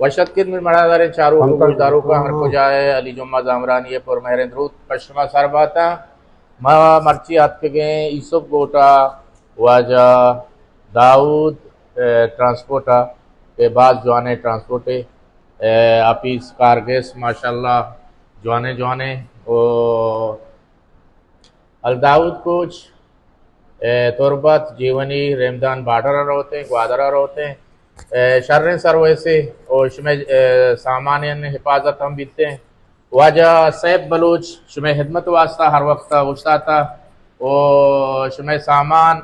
وش اتکت منی مڑاداریں چاروک ءُ گوشداروکاں، ہر کجا ئے علی جمعہ زامرانی ءِ پرمہریں دروت پہ شما سر باتاں۔ ما مرچی اتکگیں ایسپ کوٹ ءَ واجہ داؤد، اے، ٹرانسپورٹ ءَ کہ باز جوانیں ٹرانسپورٹے، اے، آپیس کارگس ماشاءاللہ جوانیں جوانیں او الداؤد کوچ، اے، تربت، جیونی، ریمدان بارڈر ءَ روتیں، گوادر ءَ روتیں، اے، شریں سروسے او شمئے، اے، سامانانی حفاظت ہم بیتیں۔ واجہ سیف بلوچ شمئے خدمت واسطہ ہر وقت اوشتاتہ او شمئے سامان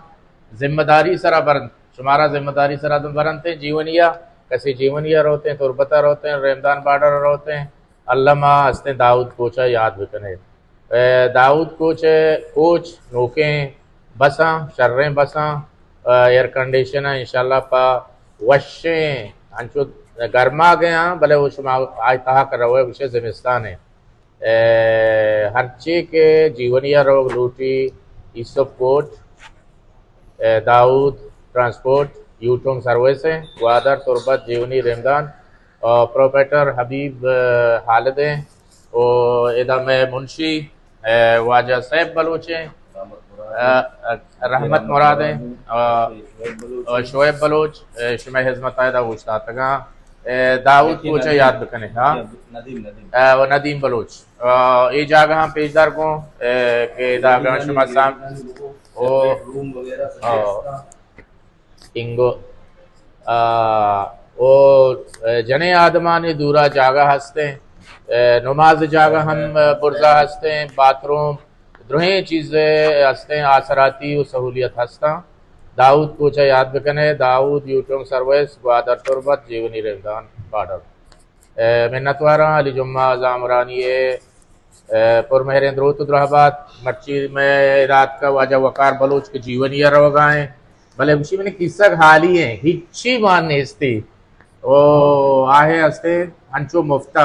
ذمہ داری سرا برنت، شمارا ذمہ داری سرا برنتیں۔ جیونی ءَ، کسے جیونی ءَ روتیں، تربت ءَ روتیں، ریمدان بارڈر ءَ روتیں، الما ہستیں داؤد کوچ ءَ یاد بکنے۔ اے، داؤد کوچ ءِ کوچ نوکیں بساں، شریں بساں، اے، ایئر کنڈیشن ءَ انشاءاللہ پہ وشیں، انچو گرماگے آں، بلے او شما آئی تہا کہ روئے گوشے زمستان ءَ۔ اے، ہرچی کہ جیونی ءَ روگ لوٹی، ایسپ کوٹ، اے، داؤد ٹرانسپورٹ، یوٹونگ سروس ایں، گوادر، تربت، جیونی، ریمدان، او پروپرائٹر حبیب، اے، خالد ایں، او ادا مئے منشی، اے، واجہ سیف بلوچ ایں، اے، اے، رحمت مراد ایں، او، او شعیب بلوچ، اے، شمئے خدمت ءَ ادا اوشتاتگاں۔ اے، داؤد کوچ ءَ یاد بکنے، ہاں؟ ندیم، ندیم۔ اے، او ندیم بلوچ۔ آ، اے جاگہ ہم پیش دار گوں، اے، کہ ادا اگاں شما سام-، او، او، انگو، آ، او، اے، جنیں آدمانی دورا جاگہ ہستیں، اے، نماز جاگہ ہم، اے، برزا ہستیں، باتھ روم، درہیں چیز ہستیں، آسراتی و سہولیت ہستاں۔ داؤد کوچ ءَ یاد بکنے، داؤد یوٹونگ سروس، گوادر تربت، جیونی ریمدان بارڈر۔ اے، منتواراں علی جمعہ زامرانی ءِ، اے، پرمہریں دروت ءُ درہبات۔ مرچی مئے ادا اتکہ واجہ وقار بلوچ کہ جیونی ءَ روگا ایں، بلے گوشی منی کیسگ خالی ایں، ہچی مان نیستی۔ او آہے ہستے انچو مفتا،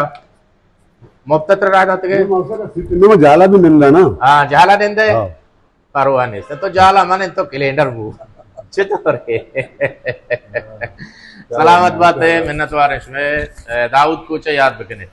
مفتا ترا راہ داتگے؟ نو جالا بھی نندا نا۔ ہاں، جالا نندے۔ ہاں۔ پرواہ نیست۔ تو جالا من تو کلینڈر بو۔ چطور ہے؟ سلامت بات ہے، منتوار ہیں شمئے، اے، داؤد کوچ ءَ یاد بکنے۔